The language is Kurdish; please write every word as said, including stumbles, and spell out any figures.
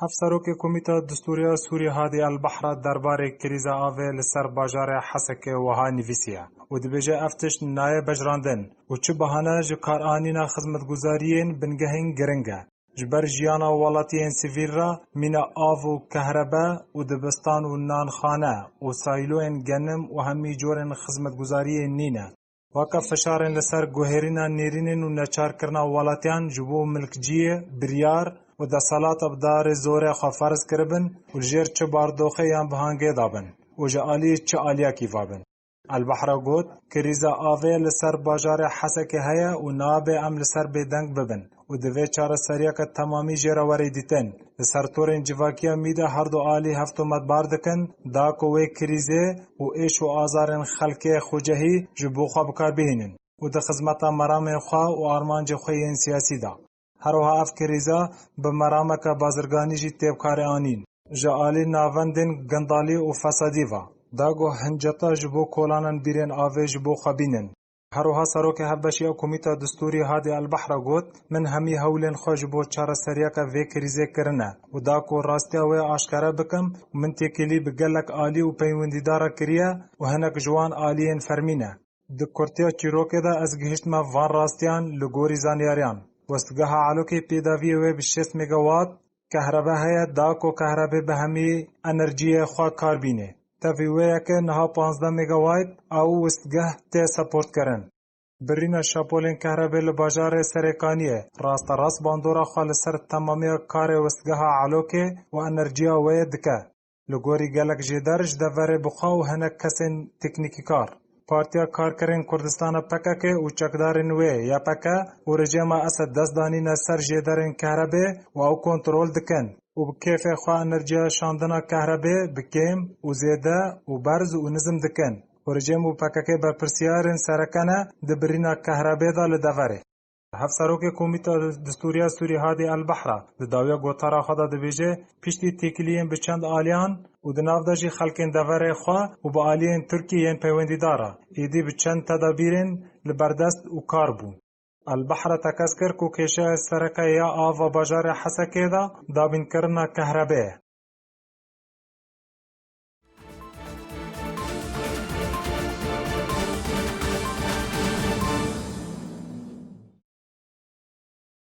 Hevserokê Komîta Distûriya Sûrî Hadî El Behra derbarê krîza avê li ser bajarê Hesekê wiha nivîsiye û dibêje, ev tişt nayê bejrandin û çi bahane ji kar anîna xizmetguzariyên bingehên giring e. Ji ber jiyana welatiyên sivîl re mîna av û kehrebe û dibistan û nanxane û sîloyên genim û hemî corên xizmetguzariyê nîne. Weke fişarên li ser guherîna nêrînên û neçarkirina welatiyan ji bo milkciyê, biryar û desthilat bi darê zorê xwe ferz kiribin û li jêr çi bardoxê yan bihangê de bin û ji aliyê çi aliyekî ve bin. Elbehra got, krîza avê li ser bajarê Hesekê heye û nabe em li ser bêdeng bibin û divê çareseriyeke temamî jê re were dîtin. Li ser torên civakiya mî de her du alî hevtometbar dikin da ku wê krîzê û êş û azarên xelkê xwecehî ji bo xwe bi kar bihînin û di xizmeta meramên xwe û armancê xwe yên siyasî de. Her wiha ev krîza bi merameke bazirganî jî tê bi karê anîn. Ji alî navendên gindalî û fesadî ve, da ku hinceta ji bo kolanan bîrên avê ji bo xwe bînin. Her wiha Serokê Hevbeşiya Komîta Distûrî Hadî Elbehra got, min hemî hewlên xwe ji bo çareseriyeke vê krîzê kirine û da ku rastiya wê aşkere bikim û min têkilî bi gelek alî û peywendîdar re kiriye û hinek ji wan aliyên fermî ne. Di kurtiya çîrokê de ez gihiştime van rastiyan li gorî zanyariyan. Westgeha Elokê pêdaviyê wê bi şêst megawat kehrebe heye, da ku kehrebe bi hemî enerjiyê xwe kar bîne. Tevî wê yekê niha panzdeh megawayt ew westgeh tê support kirin. Birîna şapolên kehrebe li bajarê Serêkaniyê rasterast bandora xwe li ser temamiya karê westgeha Elokê û enerjiya wê dike. Li gorî gelek jêder ji deverê bi xwe û hinek kesên teknîkîkar, Partiya Karkerên Kurdistana P K K û çekdarên wê Y P K û rejêma Esed dest danîne ser jêderên kehrebê û ew kontrol dikin û bi kêfê xwe enerjiya şandina kehrebê bi kêm û zêde û berz û nizm dikin û rejêm û P K K berpirsiyarên sereke ne di birîna kehrebê de li deverê. Hevserokê Komîta Distûriya Sûrî Hadî El Behra di dawiya gotara xwe de dibêje, piştî têkiliyên bi çend aliyan û di nav de jî xelkên deverê xwe û bi aliyên Tirkî yên peywendîdar re êdî bi çend tedabîrên li berdest û kar bû. El Behra tekez kir ku kêşeya sereke ya ava bajarê Hesekê de dabînkirina kehrebê ye.